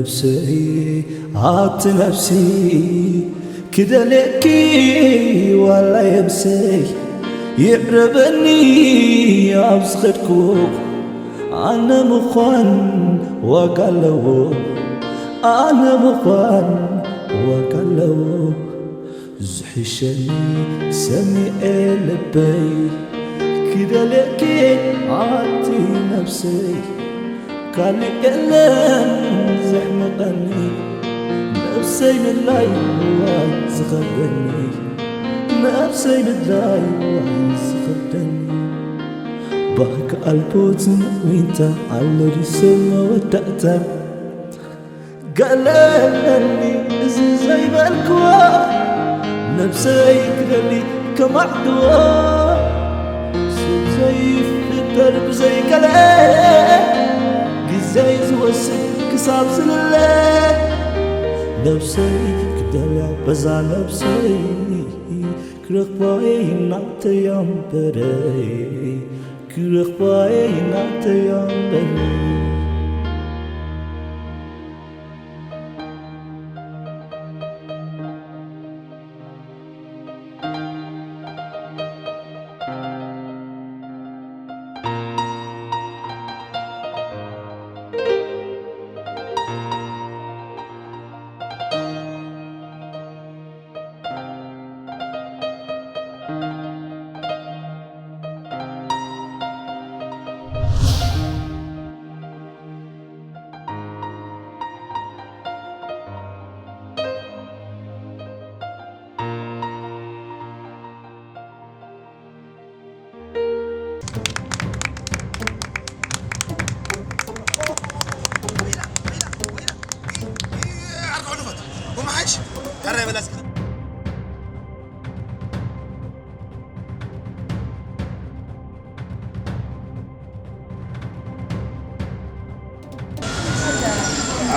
ነብሰይ ኣቲ ነብሲ ክደልየኪ ዋላ የምሰይ ይዕረበኒ ኣብ ዝኸድኩ ኣነ ምዃን ዋጋ ኣለዎ ኣነ ምዃን ዋጋ ኣለዎ ዝሕሸኒ ሰሚዐ ልበይ ክደልየኪ ኣቲ ነብሰይ ካልእ የለን ዘሕምቐኒ ነብሰይ ምድላይ ዋይ ዝኸብደኒ ነብሰይ ምድላይ ዋይ ዝኸብደኒ ባህኪ ኣልቦ ዝምዊንታ ኣሎ ድሰብ መወዳእታ ገለኒ እዚ ዘይበልክዋ ነብሰይ ክደሊ ከማዕድዋ ሰብ ዘይፍጠር ብዘይገለ ግዜይ ዝወስድ ክሳብ ዝልለ ነብሰይ ክደልያ በዛ ነብሰይ ክረኽባይ እናተያ እምበረይ ክረኽባይ እናተያ እምበረይ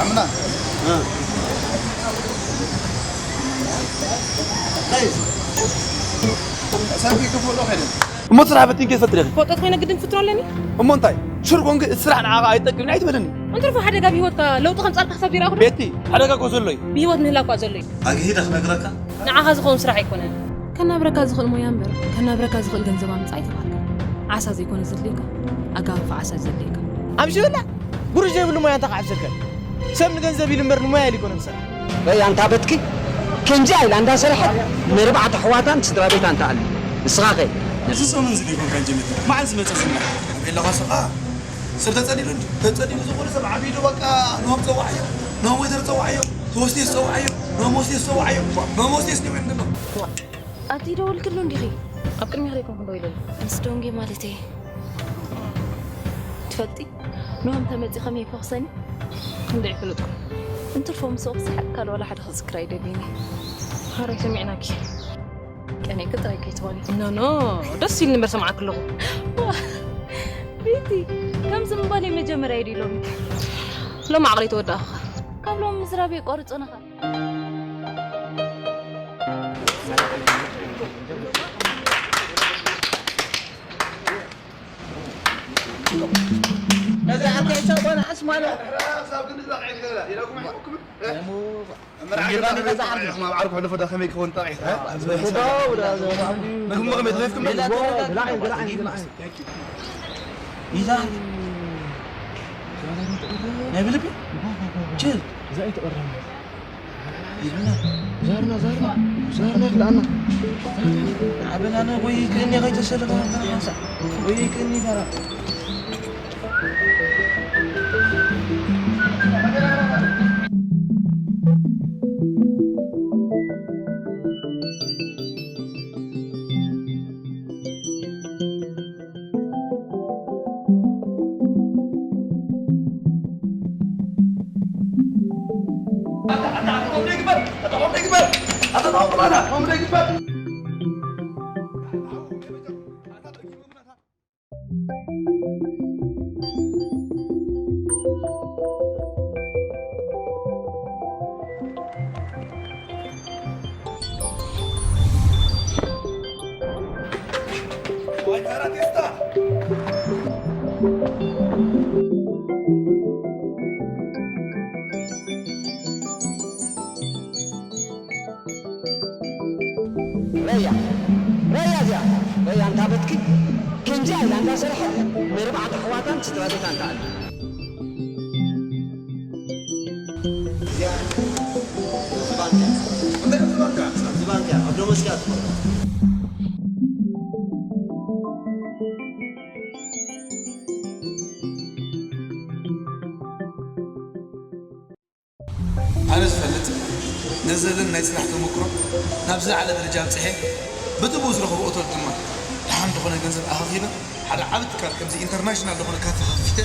ኣምና ሰብኪ ክፉሎ ከይደ እሞ ስራሕ በቲን ከይፈጥር ኢኺ ፎጠት ኮይነ ግድን ፍትሮ ኣለኒ እሞ እንታይ ሽርጎንግ ስራሕ ንዓኻ ኣይጠቅምን ኣይትበለኒ እንተርፎ ሓደጋ ብሂወትካ ለውጢ ከምፃልካ ክሳብ ዘይረኣኹ ቤቲ ሓደጋ እኮ ዘሎ እዩ ብሂወት ምህላው እኳ ዘሎ እዩ ኣግሂደ ክነግረካ ንዓኻ ዝኸውን ስራሕ ኣይኮነን። ከናብረካ ዝኽእል ሞያ እምበር ከናብረካ ዝኽእል ገንዘብ ኣምጽእ ኣይተባህልካን። ዓሳ ዘይኮነ ዘድልየካ፣ ኣጋፍፍ ዓሳ እዩ ዘድልየካ። ኣምሽበላ! ጉርሽ ዘይብሉ ሞያ እንታይ ክዓብሰልካ እዩ? ሰብ ንገንዘብ ኢሉ እምበር ንሞያ ኢሉ ኣይኮነን ዝሰርሕ። በይ ኣንታ በትኪ ከምዚኣ ኢላ እንዳሰርሐት ንርባዕተ ኣሕዋታን ስድራ ቤታን ትኣሊ። ንስኻ ከ? እዚ ሰሙን እዚ ዘይኮንካ እንጀመት መዓል ዝመጸ ዝና ኢለኻ ስኻ ሰብ ተጸሊሉ እንጂ ተጸሊሉ ዝኾነ ሰብ ዓቢዱ በቃ ንሆም ጸዋዕዮ ንሆም ወይተር ጸዋዕዮ ንሆስቴስ ጸዋዕዮ ንሆም ሆስቴስ ጸዋዕዮ ንሆም ሆስቴስ ዲው ዕንድሎ ኣቲ ደወልክሉ እንዲኺ ኣብ ቅድሚ ኸይኮንኩ ደው ኢለሉ ምስ ዶንጌ ማለት እየ ትፈልጢ ንሆም ተመፂ ከመይ ፈኽሰኒ ክንደ ይፈለጥኩ እንትርፎ ምስኦ ክስሓቅ ካልእ ዋላ ሓደ ክዝክር ኣይደልዩኒ ሃረይ ሰሚዕናኪ ቀኔ ክጥረይ ከይትኾኒ ኖ ኖ ደስ ኢልኒ እምበር ሰምዓኪ ኣለኹ ቤቲ ከምዚ ምባለይ መጀመርያ እዩ ሎሚ ሎም ዓቕለይ ተወዳእኻ ካብ ሎም ምዝራብ የቋርፁ ንኻ ነዚ ዓርከይ ሰቆናስ ማለት ዛርና ዛርና ዛርና ክልኣና ኣበናነ ወይ ከኒ ከይተሰለፈ ሓንሳ ወይ ከኒ ጋራ ረያ ረያ እዚኣ ረያ እንታ በትኪ ክንጂ ኢላ እንዳ ሰርሐ ንርባዕተ ኣሕዋታን ስድራ ቤታን ተኣልዩ። እዚኣ ዝባንካ እንታይ ዝባንካ ዝባንካ ኣብ ደመስካ ትኾን። ኣነ ዝፈልጥ ነዚ ዘለኒ ናይ ስራሕ ተመክሮ ናብ ዝለዓለ ደረጃ ኣብፅሐ፣ በቲ ብኡ ዝረኸቦ እቶት ድማ ደሓን ዝኾነ ገንዘብ ኣኻኺበ ሓደ ዓቢ ትካል ከምዚ ኢንተርናሽናል ዝኾነ ካፌ ከፊተ።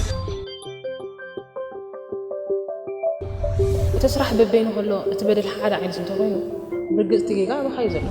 እቲ ስራሕ በበይኑ ከሎ እቲ በደል ሓደ ዓይነት እንተኾይኑ ብርግጽ እቲ ጌጋ ኣባኻ እዩ ዘሎ።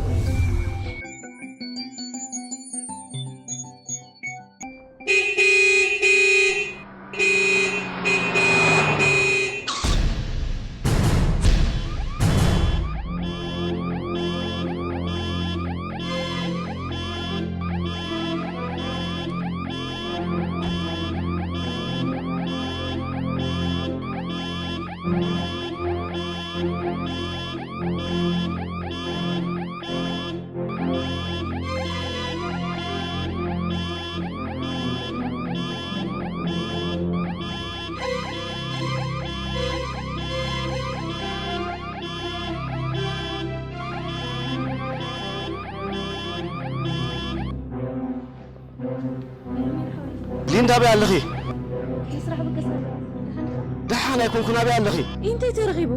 ሊንዳ ኣበይ ኣለኺ? ደሓን ኣይኮንኩን፣ ኣበይ ኣለኺ? እንታይ ተረኺቡ?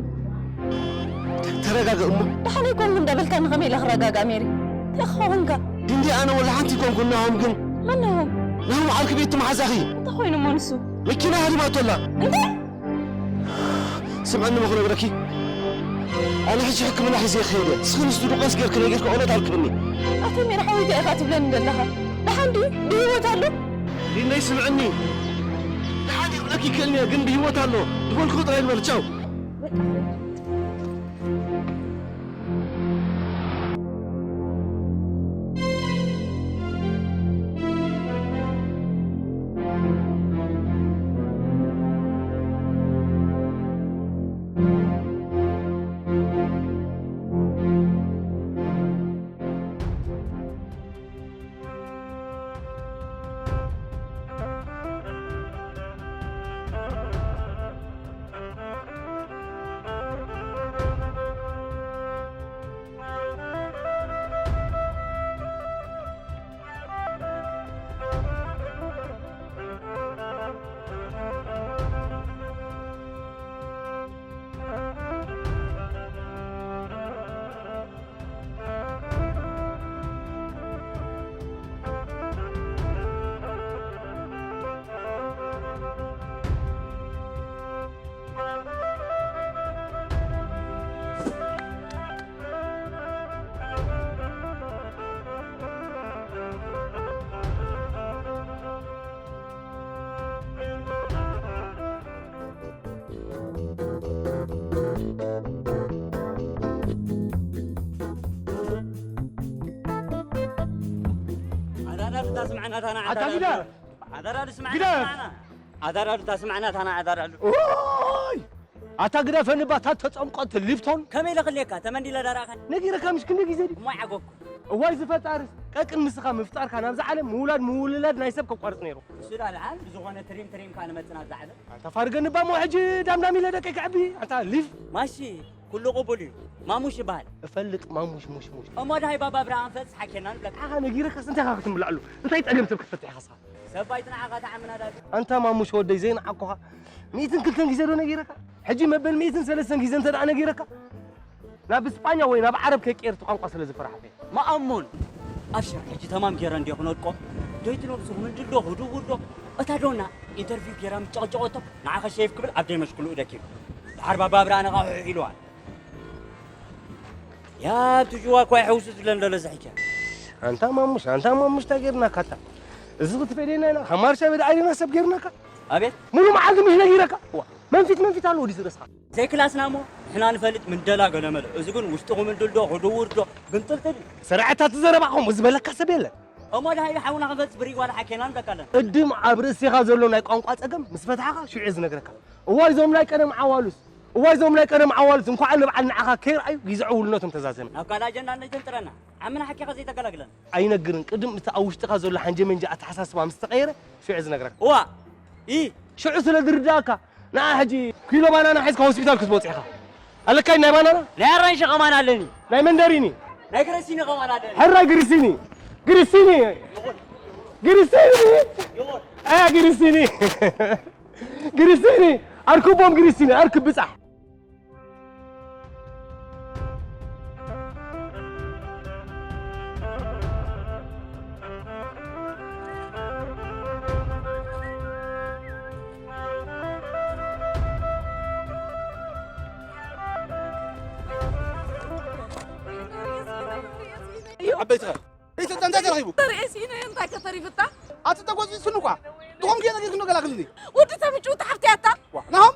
ተረጋገ እሞ። ደሓን ኣይኮንኩን እንዳበልካኒ ከመይ ኢለ ክረጋጋእ ሜሪ? እንታይ ክኸውን ከ? ሊንዲ ኣነ ወላ ሓንቲ ኣይኮንኩን ናሆም ግን። መን ናሆም? ናሆም ዓርኪ ቤት መሓዛኺ። እንታይ ኮይኑ እሞ ንሱ? መኪና ሃዲማቶ ኣላ። እንታይ? ስምዕኒ እሞ ክነግረኪ ኣነ ሕጂ ሕክምና ሒዘ ክኸይድ እየ። እስኺ ንሱ ደቆስ ጌርኪ ነጊርኪ ኦነት ኣርክብኒ። ኣታ ሜሪ ሓወይ እንታይ ኢኻ ትብለኒ ዘለኻ? ደሓን ድዩ? ብህይወት ኣሎ? ሊንደይ ስምዕኒ። ደሓን እየ ክብለኪ ይክእል እየ ግን ብህይወት ኣሎ ዝበልኩኺ ጥራይ ንበሪ። ቻው። ኣታ ግዳ ኣታ ግዳ ፈንባ እታ ተጸምቆት ሊፍቶን ከመይ ኢለ ክልየካ ተመንዲለ ዳራእካ ነጊረካ ምሽ ክንደ ግዜ ድዩ እሞ ይዓገኩ እዋይ ዝፈጣርስ ቀቅን ምስኻ ምፍጣርካ ናብዛ ዓለም ምውላድ ምውልላድ ናይ ሰብ ከቋርጽ ነይሩ እሱ ዳ ደሓን ብዝኾነ ትሪም ትሪም ከኣ ንመጽእ ናብዛ ዓለም ኣንታ ፋርገኒ ባሞ ሕጂ ዳምዳም ኢለ ደቀይ ክዕቢ ኣንታ ሊፍ ማሺ ኩሉ ቅቡል እዩ ማሙሽ ይበሃል እፈልጥ ማሙሽ ሙሽ ሙሽ እሞ ድሃይ ባባ ብርሃን ፈጽ ሓኬና ንብለካ ኣኻ ነጊረካስ እንታይ ኢኻ ክትምልኣሉ እንታይ ጸገም ሰብ ክትፈትሕ ኢኻ ሰባይት ንዓኻ ትዓምና ዳግም። ኣንታ ማሙሽ ወደይ ዘይንዓኩኻ ሚእትን ክልተን ግዜ ዶ ነጊረካ? ሕጂ መበል ሚእትን ሰለስተን ግዜ እንተ ደኣ ነጊረካ ናብ ስጳኛ ወይ ናብ ዓረብ ከይቀየር እቲ ቋንቋ ስለ ዝፈራሕኩ እየ። መኣሙን ኣብሽር ሕጂ ተማም ገይረ እንድየ ክነድቆ ደይቲ ነብሱ ክምንድል ዶ ክድውር ዶ እታ ዶና ኢንተርቪው ገይራ ምስ ጨቕጨቐቶ ንዓኻ ሸይፍ ክብል ኣብ ደይ መሽክልኡ ደኪሙ ድሓር ባባብራ ነቓሕሕ ኢልዋ። ያብ ትጅዋ እኳ ይሐውሱ ዝለን ለለ ዝሕከ ኣንታ ማሙሽ ኣንታ ማሙሽ እንታይ ጌርናካ ኣታ እዚ ክትፈደና ኢና ካብ ማርሻ ቤት ዓይንና ሰብ ጌርናካ ኣቤት ሙሉ መዓልቲ ምሽ ነጊረካ ዋ መንፊት መንፊት ኣለዎ ድዩ ዝረስኻ ዘይክላስና እሞ ንሕና ንፈልጥ ምንደላ ገለመለ እዚ ግን ውሽጥኹም እንድልዶ ክድውርዶ ግንጥልጥል እዩ ሰራዕታት ዝዘረባ ከምኡ ዝበለካ ሰብ የለን እሞ ድሃይ ሓውና ክፈልጥ ብሪ ዋላ ሓኬና ንብለካ ኣለና ቅድም ኣብ ርእስኻ ዘሎ ናይ ቋንቋ ጸገም ምስ ፈትሓኻ ሽዑ ዝነግረካ እዋይ ዞም ናይ ቀደም ዓዋሉስ እዋይ፣ እዞም ናይ ቀደም ዓዋልት እንኳዕ ንበዓል ንዓኻ ከይረኣዩ ግዜ ዕውልነቶም ተዛዘመ። ናብ ካልእ ኣጀንዳ እንደይተንጥረና ዓምና ሓኪኻ ዘይተገላግለን። ኣይነግርን፣ ቅድም እቲ ኣብ ውሽጥኻ ዘሎ ሓንጀመንጀ ኣተሓሳስባ ምስ ተቐየረ ሽዑ ዝነግረካ። እዋ፣ ኢ ሽዑ ስለ ዝርዳእካ ንዓ ሕጂ ኪሎ ባናና ሒዝካ ሆስፒታል ክትመጽእ ኢኻ። ኣለካ ናይ ባናና? ናይ ኣራንሺ ከማን ኣለኒ። ናይ መንደሪኒ? ናይ ግሪሲኒ ከማን ኣለኒ። ሕራይ ግሪሲኒ። ግሪሲኒ። ግሪሲኒ። አ ግሪሲኒ። ግሪሲኒ። ኣርክቦም ግሪሲኒ። ኣርክ ብጻሕ። ዓበይትኸ? እንታይ ተረኺቡ? ተርእየሲ ኢነ እንታይ ከተሪፍታ? ኣቲ ተጎዝቢስኒ እኳ። ድኹም ገለ ገለ ክንገላግልኒ። ወዲ ተምጩ ተሓፍትያታ። ዋ፣ ናሆም?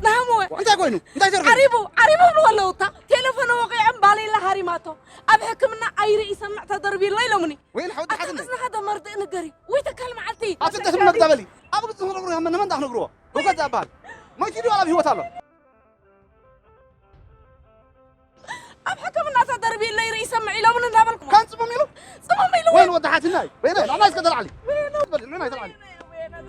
ናሆም ወይ? እንታይ ኮይኑ? እንታይ ተረኺቡ? ዓሪቡ፣ ዓሪቡ ብለውታ። ቴሌፎን ወቂዖም ባሌላ ሃሪማቶ። ኣብ ሕክምና ኣይርኢ ይሰምዕ ተደርቢሎ ኢሎምኒ። ወይ ንሓወዲ ኣታ ሓዝኒ። እዝንኻ ደመርድእ ንገሪ። ወይ ተካል መዓልቲ። ኣቲ ደስ ምነግዛ በሊ። ኣብ ግጽ ንረብሩ ያመን ነመን ዳኽ ነግርዎ። ወገዛ ኣባል። ሞይቲ ዶ ኣብ ህይወት ኣሎ? ኣብ ሕክምና ተደርቢለይ ርእይ ሰምዕ ኢሎምን እንዳበልኩ። ካን ጽምም ኢሉ? ጽምም ኢሉ ወይ ወይ? ወዲ ሓትናይ? ወይ ናይ ናማይ እስከ ተላዕሊ። ወይ ነው? በል፣ ናይ ተላዕሊ። ወይ ነው?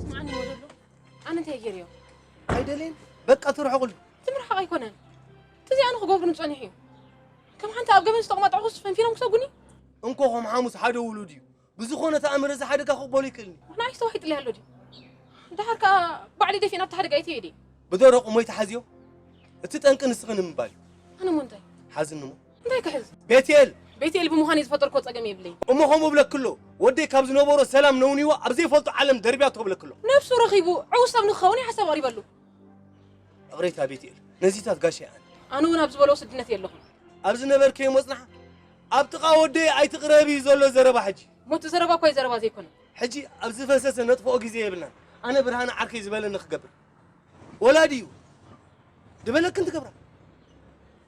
ስምዓኒ ወለሎ፣ ኣነ እንታይ ገይረዮ? ኣይደልየን፣ በቃ ትርሕቑሉ። ትምርሓቕ ኣይኮነን። እቲ እዚኣ ንኽገብሩ ንጸኒሑ እዩ። ከም ሓንቲ ኣብ ገበን ዝተቐመጠ ዕኹስ ፈንፊኖም ክሰጉኒ? እንኮ ከም ሓሙስ ሓደ ውሉድ እዩ። ብዝኾነ ተኣምር እዚ ሓደጋ ክቕበሎ ይክእልኒ። ንዓይ ዝተዋሂጥለይ ኣሎ ድዩ? ደሓር ከኣ ባዕሊ ደፊእ ናብቲ ሓደጋ ኣይትየ ድየ? ብደረቑ ሞይተ ሓዝዮ። እቲ ጠንቂ ንስኺ ንምባል እዩ። ኣነ እሞ እንታይ? ሓዝኒ እሞ። እንታይ ክሕዝ? ቤትኤል! ቤትኤል ብምዃን እዩ ዝፈጠርክዎ ጸገም የብለይ። እሞ ከምኡ እብለኪ ኣሎ። ወደይ ካብ ዝነበሮ ሰላም ነውንይዎ ኣብ ዘይፈልጦ ዓለም ደርብያቶ እብለኪ ኣሎ። ነብሱ ረኺቡ ዕዉስ ሰብ ንክኸውን እዩ ሓሳብ ኣቕሪበሉ። ይቕሬታ ቤትኤል፣ ነዚታት ጋሻይ ኣነ። ኣነ እውን ኣብ ዝበልኦ ስድነት የለኹን። ኣብ ዝነበርክዮ መጽናሕ፣ ኣብ ጥቓ ወደይ ኣይትቕረቢ ዘሎ ዘረባ ሕጂ። ሞት ዘረባ እኳ እዩ ዘረባ ዘይኮነ። ሕጂ ኣብ ዝፈሰሰ ነጥፍኦ ግዜ የብልናን። ኣነ ብርሃነ ዓርከይ ዝበለኒ ክገብር። ወላዲ እዩ። ድበለክን ትገብራ።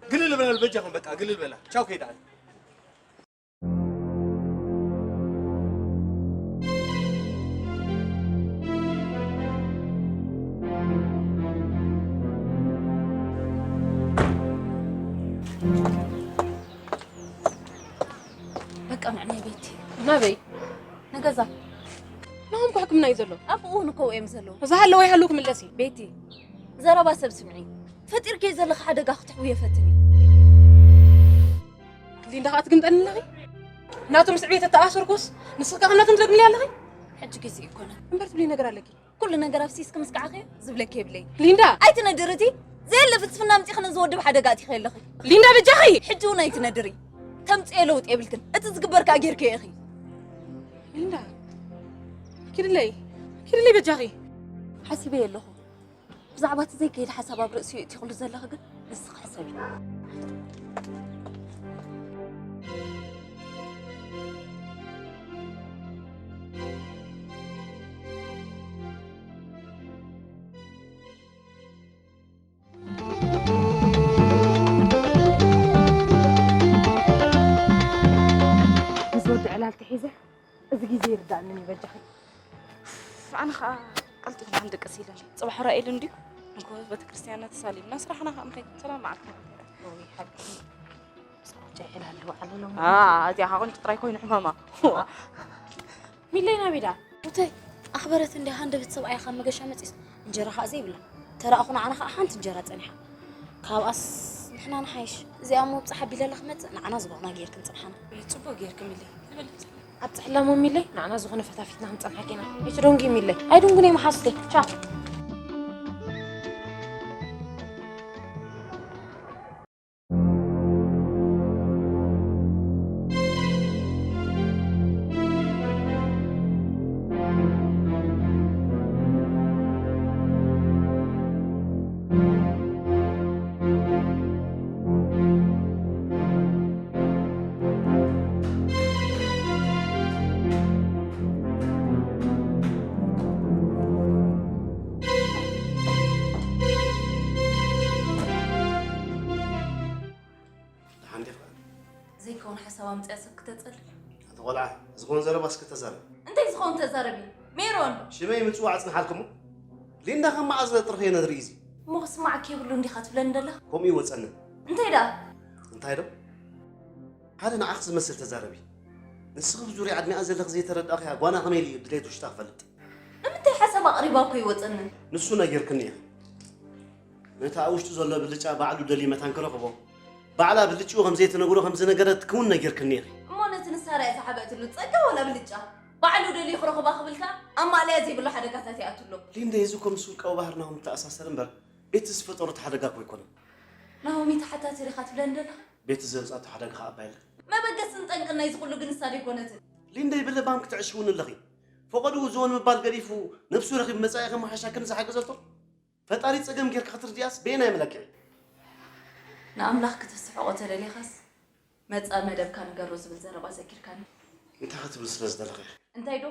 ግልል በላ በጃኹም በቃ ግልል በላ። ቻው ከይዳ። በቃ ምዕናይ ቤቲ። ናበይ? ንገዛ። ናሆም እኮ ሕክምና እዩ ዘሎ። ኣብኡ ንከው እዮም ዘለዉ። እዛ ሃለወ ይሃሉ ክምለስ እዩ። ቤቲ፣ ዘረባ ሰብ ስምዒ። ፈጢርክዮ ዘለኺ ሓደጋ ክትሕውዮ ፈትኒ። ሊንዳ ከኣ ትግምጠኒ ኣለኺ? ናቱ ምስ ዕቤት እተኣሰርኩስ ንስኺ ከኣ ናቶም ትደግምኒ ኣለኺ? ሕጂ ግዜ ይኮነ። እምበር ትብሊ ነገር ኣለኪ። ኩሉ ነገር ኣብ ሲስክ ምስ ከዓኸ ዝብለኪ የብለይ። ሊንዳ! ኣይትነድሪ እቲ ዘየለ ፍልስፍና ኣምጺኺ ነዚ ወዲ ብሓደጋ ኣእቲኺ ኣለኺ። ሊንዳ በጃኺ! ሕጂ እውን ኣይትነድሪ። ተምጽዮ ለውጢ የብልክን። እቲ ዝግበር ከኣ ጌርክዮ ኢኺ። ሊንዳ! ኪድለይ! ኪድለይ በጃኺ! ሓሲበዮ ኣለኹ። ብዛዕባ እቲ ዘይከይድ ሓሳብ ኣብ ርእሲ የእቲኽሉ ዘለኺ ግን ንስኺ ሕሰቢ። ኣነ ከዓ ቀልጢፍና ክንድቅስ ኢለኒ። ፅባሕ ራኤል እንድዩ ንጎ ቤተክርስትያንና ተሳሊምና ስራሕና ከዓ ንኸይድ። ሰላም መዓልቲ። እዚኣ ከዓ ቁንጭ ጥራይ ኮይኑ ሕማማ። ሚለይ ናበይ ደኣ? ሩተይ፣ ኣኽበረት እንድያ ሃንደበት ሰብኣያ ካብ መገሻ መጺስ እንጀራ ከዓ ዘይብላ። ተራእኹ ንዓና ከዓ ሓንቲ እንጀራ ጸኒሓ። ካብኣስ ንሕና ንሓይሽ። እዚኣ እሞ ብጻሕ ኣቢለላ ክመጽእ ንዓና ዝባና ጌርክን ጽንሓና። ጽቡቅ ጌርኪ ሚለይ። ትብል ኣብ ጽሕላሞ ሚለይ ንዓና ዝኾነ ፈታፊትና ክንጸንሓኪ ኢና። ኣይትደንጉ ሚለይ። ኣይድንጉን እየ መሓዙተይ። ቻው። ደሓን ዲኻ? ዘይከውን ሓሳብ ኣምፅኣ ሰብ ክተፀልል። ኣቲ ቆልዓ፣ ዝኾን ዘረባ እስኪ ተዛረብ። እንታይ ዝኾን ተዛረቢ? ሜሮን! ሽመይ ምፅዋዕ ኣፅንሓልኩሞ? ሊንዳ ከም መዓዝ ጥርኸ ነድሪ እዚ? እሞ ክስማዓካ የብሉ እንዲኻ ትብለኒ ዘለኻ? ከምኡ ይወፀኒ። እንታይ ደኣ? እንታይ ዶ? ሓደ ንዓኺ ዝመስል ተዛረቢ። ንስኺ ብዙርያ ዕድሚኣ ዘለኺ ዘይተረዳእኽያ ጓና ከመይ ኢሉ እዩ ድሌት ውሽጣ ክፈልጥ? ንምንታይ ሓሳብ ኣቕሪባ እኮ ይወፀኒ። ንሱ ነጊርክኒ ኢኺ። ነቲ ኣብ ውሽጡ ዘሎ ብልጫ ባዕሉ ደልዩ መታን ክረኽቦ፣ ባዕላ ብልጭኡ ከም ዘይትነግሮ ከም ዝነገረትኪ እውን ነጊርክኒ ኢኺ። እሞ ነቲ ንሳ ርኣያ ዝሓበእትሉ ጸጋ ወላ ብልጫ ባዕሉ ደልዩ ክረኽባ ክብል ከኣ ኣብ ማእለያ ዘይብሉ ሓደጋታት ይኣቱ ኣሎ። ሊንደይ፣ እዚ እኮ ምስ ውልቃዊ ባህርና እውን ይተኣሳሰር እምበር፣ እቲ ዝፈጠሮ እቲ ሓደጋ እኮ ኣይኮነን። ናሆሚ ተሓታቲ ዲኻ ትብለኒ ዘለኻ? ቤቲ ዘምጻቶ ሓደጋ ከኣ ኣባይለ። መበገስን ጠንቅን ናይዚ ኩሉ ግን ንሳ ደይኮነትን። ሊንደይ፣ ብለባም ክትዕሽውኒ ኣለኺ። ፈቐድኡ ዝወን ምባል ገዲፉ ነብሱ ረኺቡ መጻኢ ከመሓሻክን ዝሓገዘቶ? ፈጣሪ ጸገም ጌርካ ክትርድያስ በየናይ መለክዒ? ንኣምላኽ ክትስሕቖ ተደሊኻስ መጻኢ መደብካ ንገሮ ዝብል ዘረባ ዘኪርካኒ። እንታይ ክትብል ስለ ዝደለኺ? እንታይ ዶ?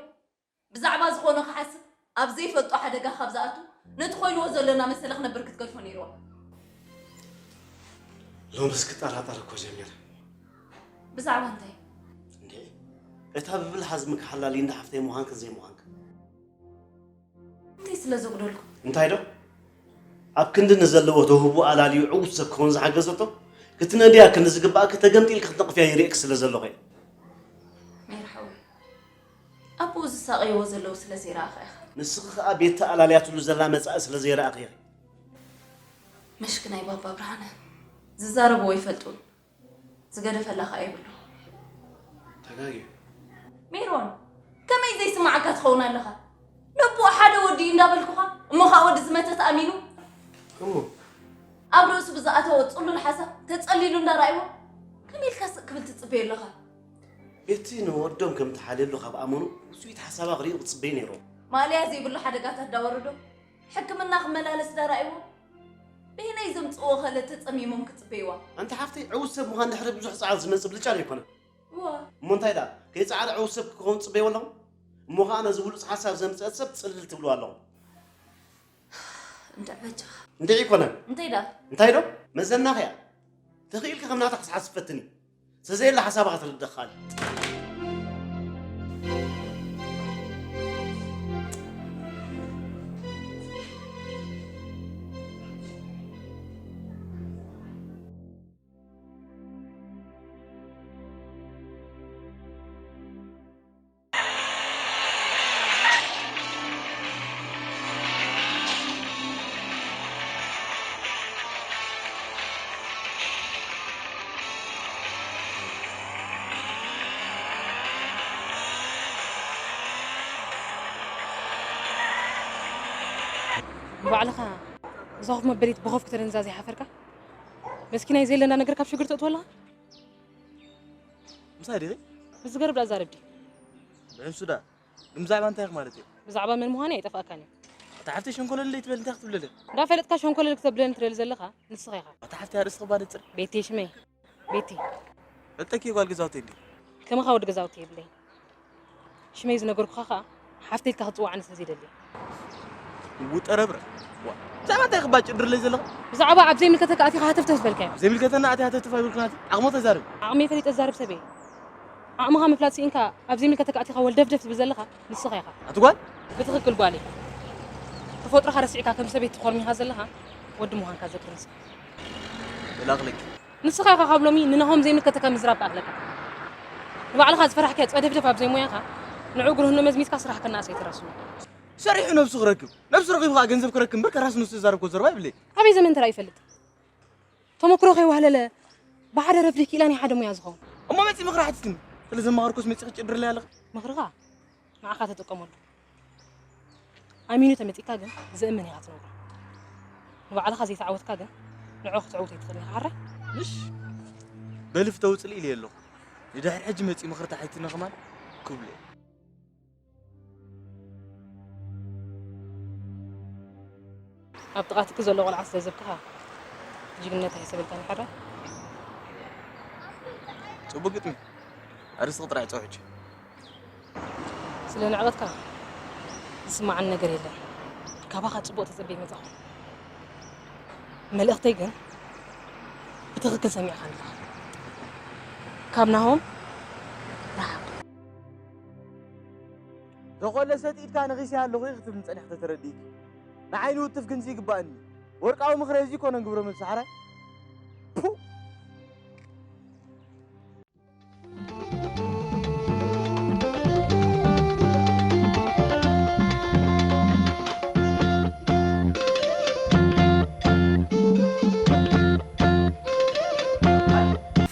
ብዛዕባ ዝኾነ ክሓስብ ኣብ ዘይፈልጦ ሓደጋ ካብ ዝኣቱ ነቲ ኮይንዎ ዘሎ እናመሰለ ክነብር ክትገድፎ ነይርዋ። ሎምስ ክጠራጠር እኮ ጀሚረ። ብዛዕባ እንታይ? እንዴ፣ እታ ብብልሓ ዝምክሓላ ሊንዳ ሓፍተይ ምዃንክን ዘይምዃንክን። እንታይ ስለ ዘጉደልኩ? እንታይ ዶ? ኣብ ክንዲ ንዘለዎ ተውህቦ ኣላልዩ ዕዉት ሰብ ክኸውን ዝሓገዘቶ፣ ክትነድያ ክንዲ ዝግባኣኪ ተገምጢልኪ ክትነቕፍያ ይርእየኪ ስለ ዘለኹ እየ። ሜር ሓወይ፣ ኣቦኡ ዝሳቐይዎ ዘለዉ ስለ ዘይረኣኻ ኢኻ። ንስኺ ኸኣ ቤቲ ኣላልያትሉ ዘላ መጻኢ ስለ ዘይረኣኺ ኢኺ። መሽክናይ ባባ ብርሃነ፣ ዝዛረብዎ ኣይፈልጡን። ዝገደፈላ ኸኣ የብሉ። ተጋግዩ። ሜሮን፣ ከመይ ዘይስማዓካ ትኸውን ኣለኻ? ነቦኡ ሓደ ወዲ እዩ እንዳበልኩኻ፣ እሞ ኸኣ ወዲ ዝመተት ኣሚኑ። እሞ? ኣብ ርእሱ ብዝኣተወ ጽሉል ሓሳብ ተጸሊሉ እንዳረኣይዎ፣ ከመይ ኢልካ ስቕ ክብል ትጽበዮ ኣለኻ? ቤቲ ንወዶም ከም ትሓልየሉ ካብ ኣመኑ፣ ውጽኢት ሓሳባ ክርእዩ ክጽበዩ ነይሮም። ማእለያ ዘይብሉ ሓደጋታት እንዳወረዶ፣ ሕክምና ክመላለስ ዳራእይዎ፣ በየናይ ዘምጽእዎ ኸለ ተጸሚሞም ክጽበይዋ? ኣንቲ ሓፍተይ፣ ዕዉት ሰብ ምዃን ድሕሪ ብዙሕ ጻዕሪ ዝመጽእ ብልጫ ዶ ኣይኮነን? እዋ። እሞ እንታይ ደኣ፣ ከይጻዕረ ዕዉት ሰብ ክኸውን ትጽበይዎ ኣለኹም? እሞ ኸኣ ነዚ ብሉጽ ሓሳብ ዘምጽአት ሰብ ጽልል ትብልዋ ኣለኹም። እንድዕ በጃኻ። እንድዕ ኣይኮነን። እንታይ ደኣ? እንታይ ዶ? መዘናኸያ። ተኽኢልካ ከም ናታ ክትሓስብ ፈትኒ። ስለዘየለ ሓሳባ ክትርዳእ ካልእ። ንባዕልኻ እዛ ኮፍ መበሊት ብኾፍ ክተደንዛዝ ይሓፈርካ? መስኪናይ ዘየለ እንዳነገርካ ኣብ ሽግር ተእትዎ ኣለኻ? ምሳይ ዲኺ? ብዝገርብ ደኣ ዛረብ ድዩ? ብሕምሱ ደኣ። ግን ብዛዕባ እንታይ ኢኺ ማለት እዩ? ብዛዕባ መን ምዃነይ ኣይጠፍኣካን እዩ። ኣታ ሓፍተይ ሸንኮለለይ ትበል እንታይ ክትብለለይ? እንዳፈለጥካ ሸንኮለል ክተብለኒ ትደሊ ዘለኻ ንስኻ ኢኻ። ኣታ ሓፍተይ ኣርእስቲ ክባደጽር። ቤተይ ሽመይ። ቤቲ። ፈልጠኪ ጓል ገዛውተይ እንዲ። ከማኻ ወዲ ገዛውተይ የብለይ። ሽመይ ዝነገርኩኻ ኸኣ ሓፍተይ ኢልካ ክትጽውዓኒ ስለ ዘይደሊ። ውጠረብረ። ዋ፣ ብዛዕባ እንታይ ክባጭ ድርለይ ዘለኻ? ብዛዕባ ኣብ ዘይምልከተካ ኣቲኻ ሃተፍተፍ ዝበልካዮ። ዘይምልከተና ኣቲ ሃተፍተፍ ኣይበልኩን ኣቲ። ዓቕሞ ተዛረቢ። ዓቕመይ ፈሊጠ ዝዛረብ ሰብ እየ። ዓቕምኻ ምፍላጥ ስኢንካ ኣብ ዘይምልከተካ ኣቲኻ ወልደፍደፍ ትብል ዘለኻ ንስኻ ኢኻ። ኣቲ ጓል፣ ብትኽክል ጓለይ፣ ተፈጥሮኻ ረሲዕካ ከም ሰበይቲ ትኾርሚኻ ዘለኻ ወዲ ምዃንካ ዘክር ንስኻ። የላቕለኪ። ንስኻ ኢኻ ካብ ሎሚ ንናሆም ዘይምልከተካ ምዝራብ ተኣኽለካ። ንባዕልኻ ዝፈራሕካዮ ጸደፍደፍ ኣብ ዘይሞያኻ ንዕኡ ግርህኖ መዝሚዝካ ስራሕ ከናእሰይ ትረስኑ። ሰሪሑ ነብሱ ክረክብ፣ ነብሱ ረኺቡ ከዓ ገንዘብ ክረክብ እምበር ከራስ ንሱ ዝዛረብኮ ዘረባ ይብለይ። ኣበይ ዘመን ተራእዩ ይፈልጥ? ተመክሮ ከይዋህለለ ብሓደ ረፍዲ ክኢላ ናይ ሓደ ሙያ ዝኸውን። እሞ መጺ ምኽሪ ሓቲትኒ። ስለ ዘማኸርኩስ መጺ ክጭድርለይ ኣለኺ። ምኽርኻ ንዓኻ ተጥቀመሉ። ኣሚኑ ተመጺካ ግን ዝእምን ኢኻ ትነብሮ። ንባዕልኻ ዘይተዓወትካ ግን ንዕኡ ክትዕውቶ ኣይትኽእልን ኢኻ። ሓራይ? ምሽ በልፍ ተውፅል ኢለ ኣለኹ። ንድሕሪ ሕጂ መጺ ምኽሪ ተሓቲትኒ ከማን ክብሎ እየ። ኣብ ጥቓ ትኪ ዘሎ ቆልዓ ስለ ዘብክኻ ጅግንነት ኣይሰበልካን ሓራይ? ጽቡቅ ግጥሚ። ኣርእስቲ ጥራሕ ጸውሕች። ስለ ንዕቐትካ ዝስማዓኒ ነገር የለን። ካባኻ ጽቡቕ ተጸብየ መጻኹ። መልእኽተይ ግን ብትኽክል ሰሚዕካኒ ኣለኻ። ካብ ናሆም ርሓቕ። ዘኾለሰት ኢድካ ነኺሰያ ኣለኹ ክትብል ምጸኒሕ ተተረዲእኪ። ንዓይ ንውትፍ ግን ይግባእኒ። ወርቃዊ ምኽሪ እዚ ይኮነን ግብረ መልሲ ሓራይ። ፑ!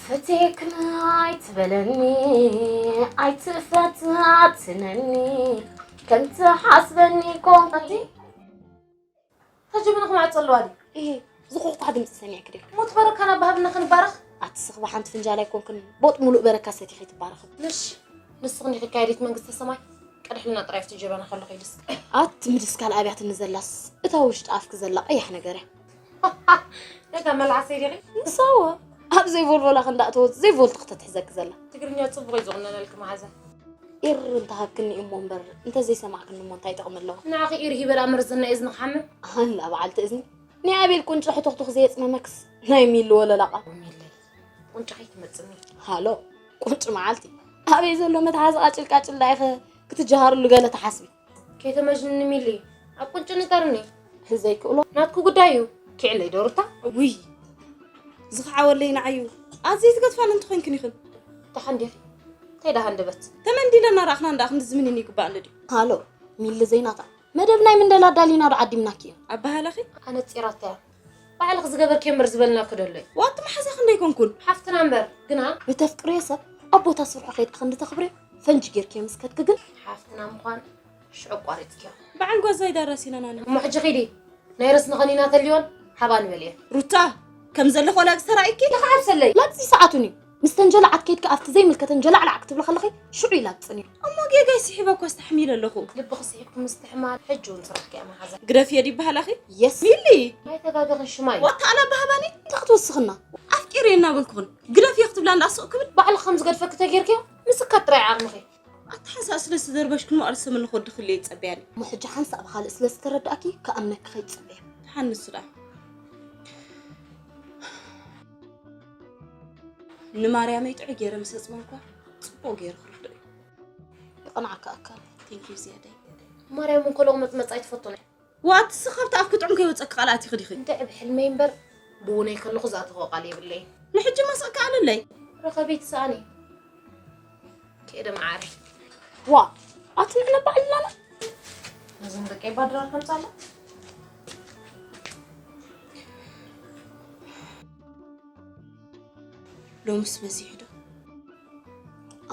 ፈቴክን ኣይትበለኒ ኣይትፈታትነኒ ከምቲ ሓስበኒ ኮንኪ ኣቲ ከጅብኒ ክማዕ ጸለዋ ድዩ? እሄ ዝኹሕኳሕ ድምፂ ሰሚዕክ ዲኺ? ሞት በረካ ናብ ባህብና ክንባረኽ ኣቲ ስኽባ ሓንቲ ፍንጃል ኣይኮንክን ቦጥ ሙሉእ በረካ ሰቲኺ ትባረኺ። ምሽ ንስኺ እንዲኺ ካየዲት መንግስተ ሰማይ ቀድሕልና ጥራይ ኣብቲ ጀበና ከሎ ከይድስክ። ኣቲ ምድስካል ኣብያትኒ ዘላስ እታ ውሽጢ ኣፍኪ ዘላ ቀያሕ ነገር እያ። ነታ መልዓሰይ ዲኺ? ንሳወ ኣብ ዘይቮልቮላ ክንዳእተወት ዘይቮልት ክተትሕዘኪ ዘላ። ትግርኛ ጽቡቕ እዩ ዝቑነነልኪ መዓዛ። ኢር እንተሃብክኒ እሞ እምበር እንተዘይሰማዕክኒ እሞ እንታይ ጥቕሚ ኣለዎ? ንዓኺ ኢር ሂበ ደኣ መርዝና እየ ዝንኽሓምም። ኣላ በዓልቲ እዝኒ ናይ ኣቤል ቁንጪ ሕቱኽቱኽ ዘየጽመመክስ ናይ ሚሊ ወለላቓ። ሚለይ ቁንጪ ከይትመጽኒ። ሃሎ ቁንጪ መዓልቲ ኣበይ ዘሎ መትሓዚ ቃጭል ቃጭል ዳኢኸ ክትጀሃርሉ ገለ ትሓስቢ? ከይተመጅንኒ ሚሊ ኣብ ቁንጭ ንጠርኒ። ዘይክእሎ ናትኩ ጉዳይ እዩ። ኪዕለይ ዶ ሩታ? ውይ ዝኸዓወለይ ንዓዩ ኣዝዩ ትገድፋኒ እንተኾይንክን ኢኽን። ደሓን ዲኺ? እንታይ ደኣ ሃንደበት? ተመንዲለና ረኣኽና እንዳ ክንዲ ዝምንን ይግባእ ኣሎ ድዩ? ሃሎ ሚሊ ዘይናታ መደብ ናይ ምንደላ ኣዳሊና ዶ ዓዲምናኪ እዩ? ኣበሃላኺ ኣነጺራታ እያ። ባዕልኺ ዝገበርክዮ እምበር ዝበልናኪ ዶ ኣሎ እዩ? ዋቲ መሓዛኺ እንዶ ኣይኮንኩን። ሓፍትና እምበር ግና ብተፍቅርዮ ሰብ ኣብ ቦታ ስርሑ ከይድኪ ክንዲ ተኽብርዮ ፈንጂ ጌርክዮ ምስ ከድኪ ግን ሓፍትና ምዃን ሽዑ ኣቋሪጽክዮ። በዓል ጓዛይ ዳራስ ኢና ናኒ። እሞ ሕጂ ኺዲ ናይ ረስኒ ኸኒና ተልዮን ሃባኒ በልዮ። ሩታ ከም ዘለኺ ወላ ተራእይኪ። ንኽዓብሰለይ ላጽ ይሰዓቱኒ። ምስ ተንጀላዓት ከይድኪ ኣብቲ ዘይምልከተን ጀላዕላዕ ክትብሊ ከለኺ ሽዑ ይላግጽን እዩ። እሞ ጌጋይ ስሒበ እኮ ኣስተሕሚለ ኣለኹ። ልብኺ ስሒብኪ ምስትሕማል ሕጂ እውን ስራሕኪ እያ መሓዛ። ግደፍዮ ድዩ በሃላኺ? የስ ሚሊ። ኣይተጋገኽን ሽማይ። ዋታ ኣነ ኣባህባኒ እንታይ ክትወስኽና? ኣፍቂረዮ እናበልኩኽን ግደፍዮ ክትብላ እንዳ ስቕ ክብል። ባዕልኺ ከም ዝገድፈኪ ተጌርክዮ ምስካት ጥራይ ዓቕምኺ። ኣታ ሓንሳእ ስለ ዝተደርበሽክን መቐረት ሰመን ንኽወዲ ክልኤ ይጸበያኒ። እሞ ሕጂ ሓንሳእ ብኻልእ ስለ ዝተረዳእኪ ክኣምነኪ ከይትጽበያ። ተሓንሱ ደኣ። ንማርያመይ ጥዑይ ገይረ ምስ ኣጽመምኳ ጽቡቕ ገይሩ ክርድኦ እዩ። የቐንዓካ ኣካል። Thank you ዝያዳይ። ማርያም እንኮ ሎቕመጽመጽ ኣይትፈቱን እያ። ዋትስ ካብቲ ኣፍኪ ጥዑም ከይወጸኪ ቃል ኣቲኺ ዲኺ? እንድዒ ብሕልመይ እምበር ብውነይ ከለኹ ዝኣተኽኦ ቃል የብለይን። ንሕጂ መስእ ከኣለለይ። ርኸቢ ትስኣኒ። ከይደ መዓረይ። ዋ ኣቲ ንሕና በዓል ላና ነዞም ደቀይ ባድራ ከምጻላ ሎምስ በዚሑ ዶ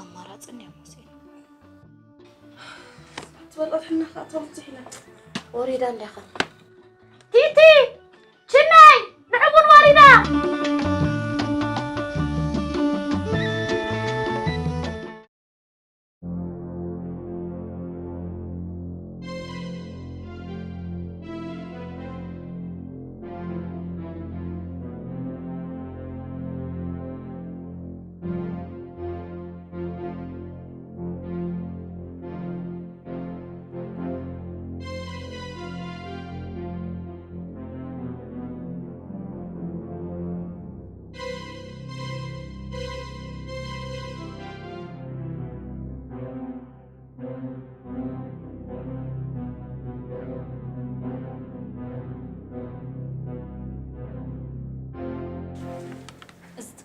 ኣማራፂ እንድያ ሙሴ ትበልኦ ትሕና ከዓ ተወፅሕ ኢላ ወሪዳ እንዲያ ኸ ቲቲ ሽመይ ንዕቡን ወሪዳ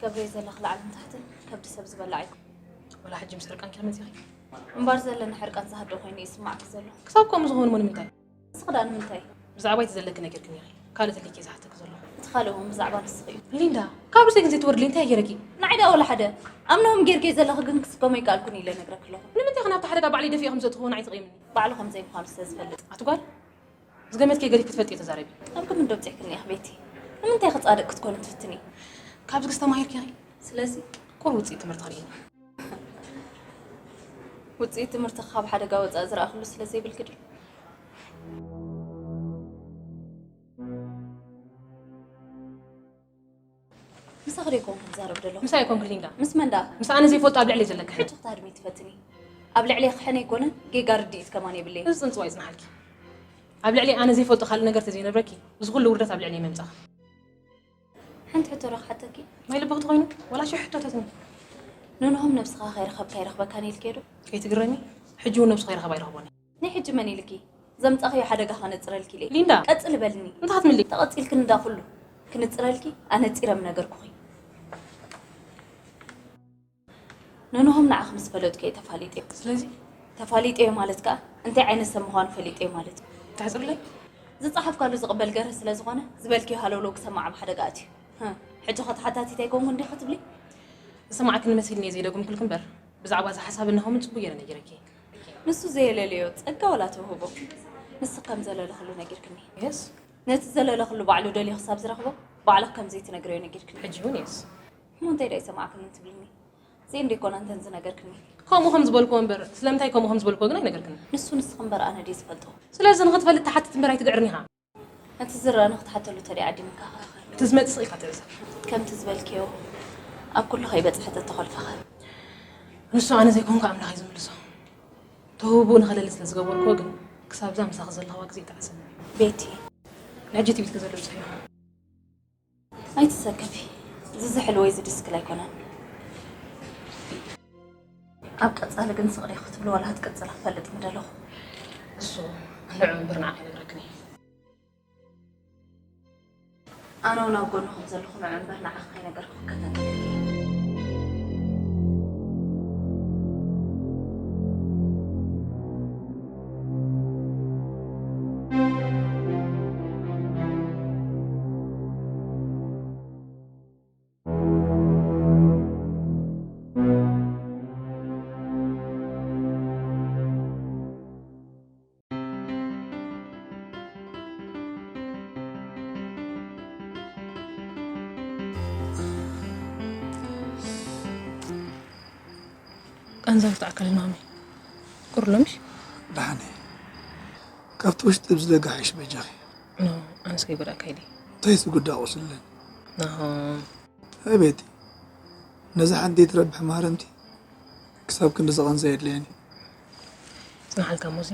ገብረይ ዘለኺ ላዕልን ታሕትን ከብዲ ሰብ ዝበላዕ እዩ። ወላ ሕጂ ምስ ሕርቃንኪ መጺኺ? እምባር ዘለኒ ሕርቃን ዝሃዶ ኮይኑ ይስማዕኪ ዘሎ። ክሳብ ከምኡ ዝኾኑ እሞ ንምንታይ? ንስኺ ደኣ ንምንታይ? ብዛዕባ እቲ ዘለኪ ነጊርክኒ ኢኺ። ካልእ ተሊኪ ዝሓተኪ ዘለኹ። እቲ ካልእ እውን ብዛዕባ ንስኺ እዩ። ሊንዳ፣ ካብ ርእሰይ ግን ዘይትወርድለይ እንታይ ገይረኪ? ንዓይ ደኣ ወላ ሓደ። ኣምኖም ጌርኪ ዘለኺ ግን ክስከሞ ኣይከኣልኩን ኢለ ነግረኪ ኣለኹ። ንምንታይ ኢኺ ናብቲ ሓደጋ ባዕለይ ደፊኤ ከም ዘእትኽዎ ንዓይ ትቕየምኒ? ባዕሉ ከም ዘይምዃኑ ስለ ዝፈልጥ። ኣቲ ጓል፣ ዝገመትኪ ገዲፍ ክትፈልጢ ተዛረቢ። ኣብ ግምት ዶ ኣብጺሕክኒ ኢኺ ቤቲ? ንምንታይ ኢኺ ጻድቕ ክትኮኒ ትፍትኒ? ካብዚ ክስ ተማሂርኪ ኢኺ። ስለዚ? ቁሩብ ውጽኢት ትምህርቲ ኽርእየኒ። ውጽኢት ትምህርቲ ካብ ሓደጋ ወጻኢ ዝረኣኽሉ ስለ ዘይብልኪ ድዩ? ምሳኺ ዶ ኣይኮንኩን ክዛረብ ዘለኹ? ምሳይ ኣይኮንኩን ሊንዳ። ምስ መን ደኣ? ምስ ኣነ ዘይፈልጦ ኣብ ልዕለይ ዘለካ ሕጂ ክትሃድሚ ትፈትኒ? ኣብ ልዕለይ ክሕን ኣይኮነን፣ ጌጋ ርድኢት ከማን የብለይን። እዚ ጽንጽዋይ ይጽንሓልኪ። ኣብ ልዕለይ ኣነ ዘይፈልጦ ካልእ ነገር ተዘይነብረኪ፣ እዚ ኩሉ ውርደት ኣብ ልዕለይ መምጻእኺ። ሓንቲ ሕቶ ዶ ክሓተኪ? ማይ ልብኺ ተኾይኑ፣ ዋላ ሽሕ ሕቶታት እኒ። ንንሆም ነብስኻ ከይረኸብካ ይረኽበካን ኢልኪ ዶ? ከይትግረሚ፣ ሕጂ እውን ነብሱ ከይረኸባ ይረኽቦኒ። ናይ ሕጂ መን ኢልኪ? ዘምጻኽዮ ሓደጋ ከነጽረልኪ ኢለ። ሊንዳ! ቀጽሊ በልኒ። እንታይ ክትምሊ? ተቐጺልክኒ እንዳ ኩሉ ክንጽረልኪ ኣነጺረ ምነገርኩኺ። ንንሆም ንዓኺ ምስ ፈለጥኩ እየ ተፋሊጠዮ። ስለዚ? ተፋሊጠዮ ማለት ከኣ እንታይ ዓይነት ሰብ ምዃኑ ፈሊጠዮ ማለት እዩ። ትሕጽርለይ? ዝጸሓፍካሉ ዝቕበል ገርህ ስለ ዝኾነ ዝበልክዮ ሃለውለው ክሰማዕ ኣብ ሓደጋ ኣትዩ። ህም፣ ሕጂ ኸ ተሓታቲት ኣይኮንኩን ዲኺ ትብሊ? ዝሰማዕክኒ መሲልኒ እየ ዘይደገምኩልኪ እምበር፣ ብዛዕባ እዚ ሓሳብን ናሆምን ጽቡቕ ገይረ ነጊረኪ። ንሱ ዘየለለዮ ጸጋ ወላ ተውህቦ። ንስኺ ከም ዘለለኽሉ ነጊርክኒ። የስ። ነቲ ዘለለኽሉ ባዕሉ ደልዩ ክሳብ ዝረኽቦ፣ ባዕልኺ ከም ዘይትነግርዮ ነጊርክኒ። ሕጂ እውን የስ። እሞ እንታይ ደኣ ኣይሰማዕክንን ትብልኒ? እዚኤን ዶ ኣይኮናን እተን ዝነገርክኒ? ከምኡ ከም ዝበልክዎ እምበር፣ ስለምንታይ ከምኡ ከም ዝበልክዎ ግን ኣይነገርክንን። ንሱ ንስኺ እምበር ኣነ ድየ ዝፈልጦ? ስለዚ ንኽትፈልጥ ትሓትት እምበር ኣይትግዕርን ኢኻ። እቲ ዝረአ ንኽትሓተሉ ተደይ ዓዲምካ ኸ? እቲ ዝመጽእ ስቕ ኢልካ ትዕዘብ። ከምቲ ዝበልክዮ፣ ኣብ ኩሉ ከይበጽሐ ተተኾልፈኸ? ንሱ ኣነ ዘይኮንኩ ኣምላኽ እዩ ዝምልሶ። ተውህቦኡ ንኸለሊ ስለ ዝገበርክዎ ግን፣ ክሳብዛ ምሳኺ ዘለኽዋ ግዜ ይጠዓሰኒ። ቤቲ። ንሕጂ ትብል ዘሎ ብዙሕ እዩ። ኣይትሰከፊ። እዚ ዝሕል ወይ ዝድስክል ኣይኮነን። ኣብ ቀጻሊ ግን ስቕ ዲኺ ክትብሊ ዋላ ክትቅጽላ ክፈልጥ ምደለኹ። እሱ ንዑ እምበር ንዓኺ ኣይነግረክን እየ። ኣነ እውን ኣብ ጎንኹም ዘለኹ ንዑ እምበር ንዓኺ ከይነገርኩ ክከታተለኪ እየ። ቀንዘብ ተኣከልን ማሚ። ቁር ሎምሽ? ደሓን እየ። ካብቲ ውሽጢ ብዝደጋ ሓይሽ በጃኺ። ኖ፣ ኣነስ ከይጎዳእካ ኢለ። እንታይ ዝጉዳእ ቁስሊ ኣለኒ? ናሆም። ኣይ ቤቲ፣ ነዛ ሓንቲ ትረብሕ ማህረምቲ ክሳብ ክንዲ ዝቐንዛ የድልየኒ። ጽንሓልካ ሞዚ።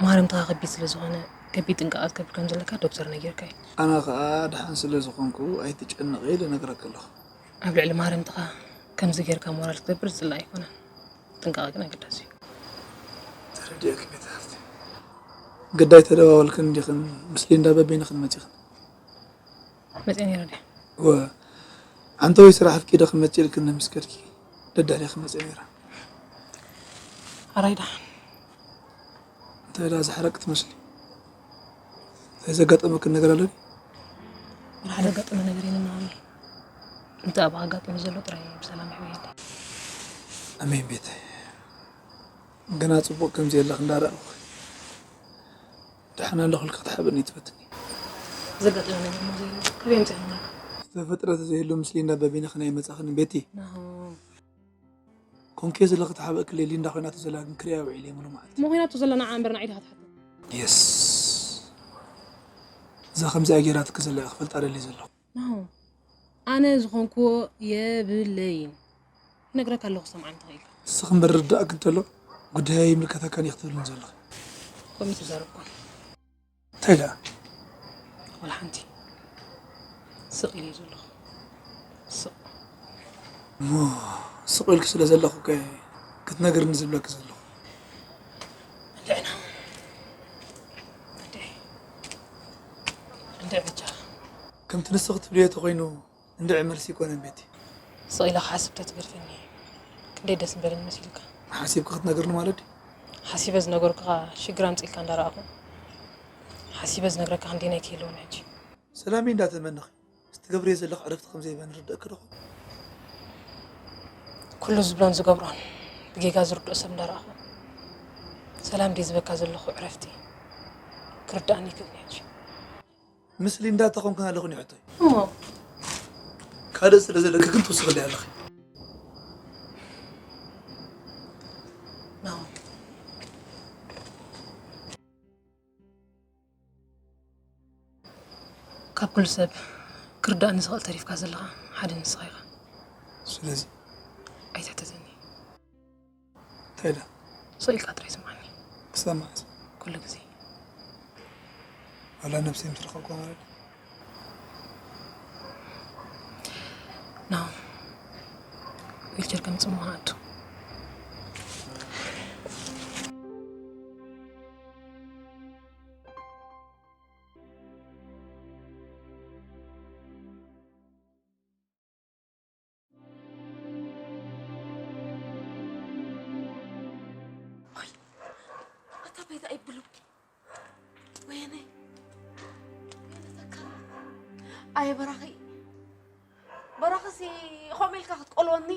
ማህረምትኻ ከቢድ ስለ ዝኾነ፣ ከቢድ ጥንቃቐ ክትገብር ከም ዘለካ ዶክተር ነጊርካ እዩ። ኣነ ኸኣ ደሓን ስለ ዝኾንኩ ኣይትጨነቒ ኢለ እነግረኪ ኣለኹ። ኣብ ልዕሊ ማህረምትኻ ከምዚ ጌርካ ሞራል ክትገብር ዝጽላእ ኣይኮነን። ጥንቃቐ ግን ኣገዳሲ እዩ። ተረዲኤኪ ቤት ሃፍቲ። ግዳይ ተደዋወልክን ዲኽን ምስ ሊንዳ በበይንኽን መጺኽን? መጺኣ ነይረ ድያ? እወ። ዓንተወይ ስራሕ ኣፍቂደ ክመጽእ ኢልክኒ ምስ ከድኪ ደድሕሬኺ መጺኣ ነይረ። ኣራይ ደሓን። እንታይ ደኣ ዝሓረቂ ትመስሊ? እንታይ ዘጋጠመክን ነገር ኣሎ ድዩ? ወላ ሓደ ዘጋጠመ ነገር የለን ማሚ። እንተ ኣብ ኣጋጢሙ ዘሎ ጥራይ ብሰላም ይሕውየለይ። ኣሜን ቤተይ። ገና ጽቡቕ ከም ዘየለኺ እንዳረኣኹ። ደሓን ኣለኹ ኢልኪ ክትሓብእኒ ትፈትኒ። ዘጋጠመ ነገር እሞ ዘየለ፣ ካበይ ኣምጺእክን ኣለካ? ዝተፈጥረ ተዘይህሉ ምስ ሊንዳ በቢንኺ ናይ መጻኽኒ ቤቲ። ናሆም። ኮንኬ ዘለኺ ትሓብእክለይ ሊንዳ ኮይናቶ ዘላ ግን ክሪኣ ውዒለ እየ ሙሉ መዓልቲ። እሞ ኮይናቶ ዘላ ንዓ እምበር ንዓይ ዲኻ ትሓቶ? የስ። እዛ ከምዚኣ ጌራትኪ ዘላ እየ ክፈልጣ ደልየ ዘለኹ። ናሆም፣ ኣነ ዝኾንክዎ የብለይን። ክነግረካ ኣለኹ፣ ሰምዓኒ ተኽኢልካ። ንስኺ እምበር ርዳእኪ እንተሎ፣ ጉዳየይ ኣይምልከተካን እዩ ክትብልኒ ዘለኺ። ከምኡ ኣይትዛረብ እኳ። እንታይ ደኣ? ዋላ ሓንቲ። ስቕ ኢለ እየ ዘለኹ። ስቕ። እሞ ስቕ ኢልኪ ስለ ዘለኹ እኮ እየ ክትነግርኒ ዝብለኪ ዘለኹ። እንድዕና። እንድዕ። እንድዕ በጃኻ። ከምቲ ንስኺ ትብልዮ ተኾይኑ፣ እንድዒ መልሲ ኣይኮነን ቤቲ። ስቕ ኢለ ክሓስብ ተትገድፈኒ ክንደይ ደስ ምበለኒ መሲልካ። ሓሲብካ ክትነግርኒ ማለት ድዩ? ሓሲበ ዝነገርኩኻ ሽግር ኣምፂልካ እንዳረኣኹ ሓሲበ ዝነግረካ ክንደይ ናይ ክህልወኒ ሕጂ። ሰላመይ እንዳተመነኺ ትገብርዮ ዘለኺ ዕረፍቲ ከም ዘይበኒ ርደእኪ ዶ? ኩሉ ዝብሎን ዝገብሮን ብጌጋ ዝርድኦ ሰብ እንዳረኣኹ ሰላም ድየ ዝበካ ዘለኹ ዕረፍቲ ክርዳእኒ ይክእልኒ ሕጂ። ምስ ሊንዳ ተኾንክን ኣለኹ ንሕቶይ። እሞ ካልእ ስለ ዘለኪ ግን ትውስኽለይ ኣለኺ። ናው ካብ ኩሉ ሰብ ክርዳእኒ ዝኽእል ተሪፍካ ዘለኻ ሓደ ንስኻ ኢኻ። ስለዚ ኣይትሕተተኒ። እንታይ ኢላ? ስቕ ኢልካ ጥራይ ስምዓኒ። ክሳብ መዓስ? ኩሉ ግዜ። ዋላ ነብሰይ ምስ ረኸብኩ ማለት ድዩ? ናው ዊልቸር ከም ጽሙቕ ኣቱ። ኣታ ቤት ኣይብሉ ወይነ ወይነ ተካ ኣየ በራኺ በራኺ ሲ ኾም ኢልካ ክትቆልወኒ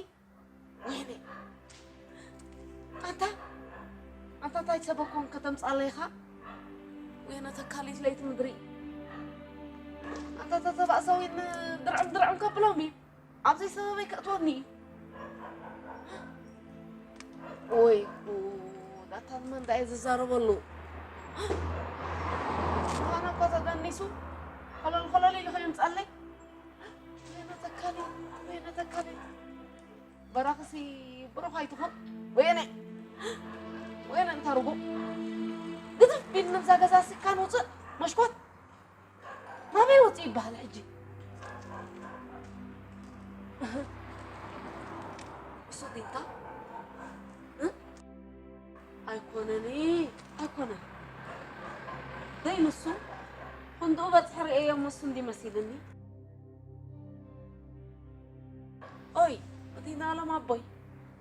ወይነ ኣንታ ኣንታ እንታይ ሰበብ ኮን ከተምጻለይኻ ወይነ ተካሊት ለይቲ ምድሪ ኣንታ ተተባእሰዊን ድርዕም ድርዕም ከብሎም እዩ ኣብዘይ ሰበበይ ከእትወኒ እዩ ወይ ጉድ ኣታ ንመን ዳኣ ዝዛረበሉ ኣነ እኮ ተደኒሱ ኸለል ኸለል ኢሉ ከየምፃለይ ወይነ ተካሊ ወይነ ተካሊ በራኽሲ ብሩኽ ኣይትኹን ወየነ ወየነ እንታ ርጉም ግድፍ ቢል ነብዛ ገዛ ስካን ውፅእ መሽኮት ናበይ ወፂኡ ይበሃል ሕጂ እሱ ዲንታ ኣይኮነን ኣይኮነን ደይ ንሱ ክንድኡ በፅሒ ርእየዮ እሞ እሱ እንዲ መሲልኒ ኦይ እቲ ናሎም ኣቦይ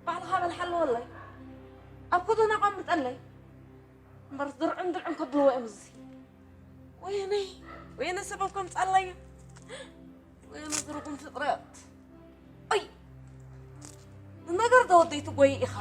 ባዕልኻ በልሓለወለይ ኣብ ኮዶና ቐምጠለይ እምበርስ ድርዕን ድርዕን ከብልዎ እዮም እዚ ወየነይ ወየነ ሰበብ ከምፃለዩ ወየነ ዝርጉም ፍጥረት ኣይ ንነገር ዶ ወደይ ትጎይ ኢኻ